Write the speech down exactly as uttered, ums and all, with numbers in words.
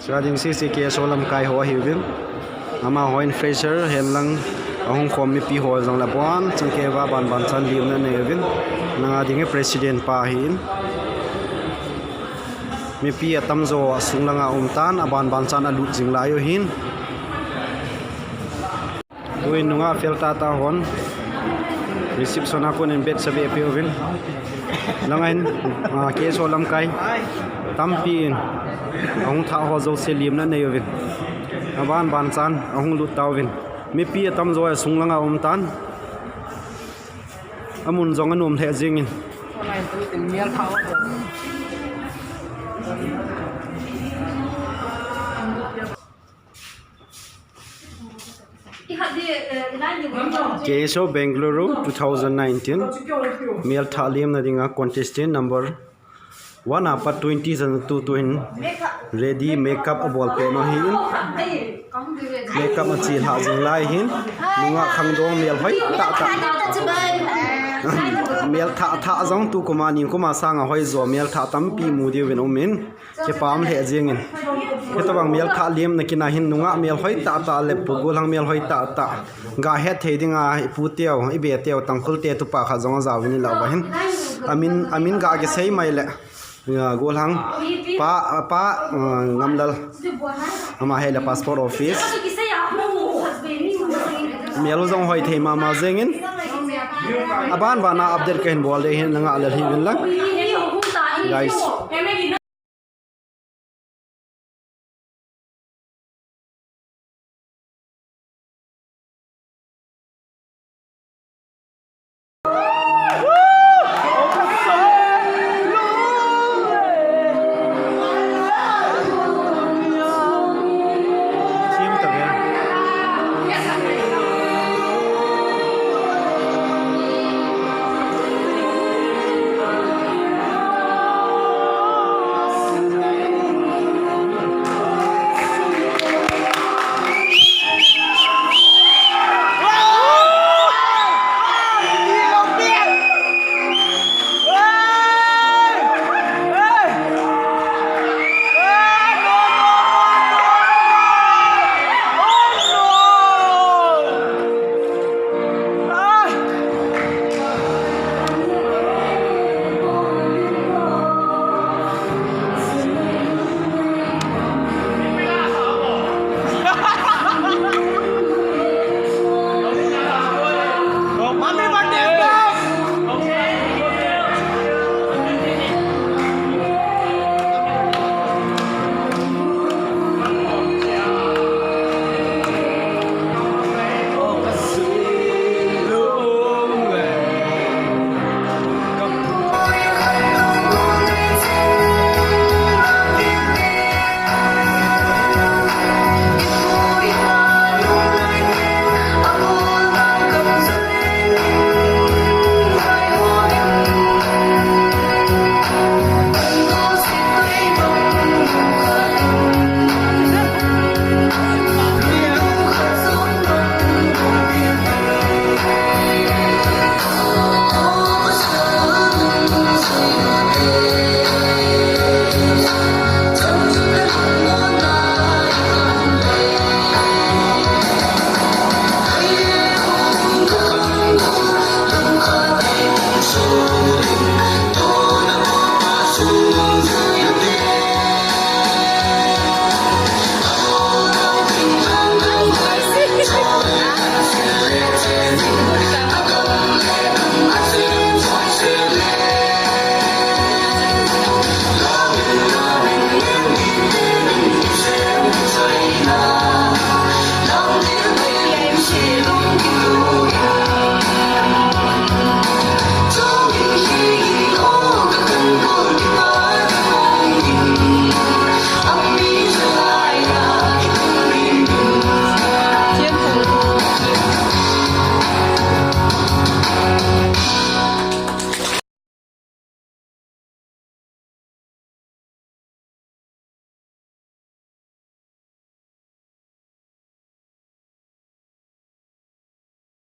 Chua ding C C K S O lamkai ho ahiuvin. Amahon fresher henlang ahung khom mipi ho jong le bon chang kei uva banban chan limna anei uvin. Nanga ding hi president pa ahin. Mipi atamjo asung langa um tan, abanban chan alut jing lai u ahin. Tuin nungah fel tahtah hon reception a konin bet save pe uvin. Langa hin, ah, K S O lamkai tampi in ahung thah ho jouse limna anei uvin. Abanban chan ahung lut tauvin. Mipi atamjo asung langa um tan. Amun jong anom lheh jengin. K S O Bengaluru two thousand nineteen. Melthah limna dinga contestant number one apat twenty jan tu tuin ready makeup abol peh u ahin. Makeup achelhah jing lai ahin. Nungah khangdong melhoi tahtah. Melthah thah jong tu kuma ni kuma sanga hoijo melthah tampi mu diuvin umin. Kipah lheh jengin. Hitobang melthah limna kina hin nungah melhoi tahtah le pu golhang melhoi tahtah. Ga het thei dinga ipu teu, ibe teu, Tangkhul te tupa khat jong ajaovin ilah uva hin. Amin, amin ga kisei mai le. Ya, golhang pa, pa, uh, Ngamlal. Ama hi le passport office. Mel jong hoi thei mama jengin. Abanban a update kahin bol ding ahin, nangah le hiuvin lang. Guys.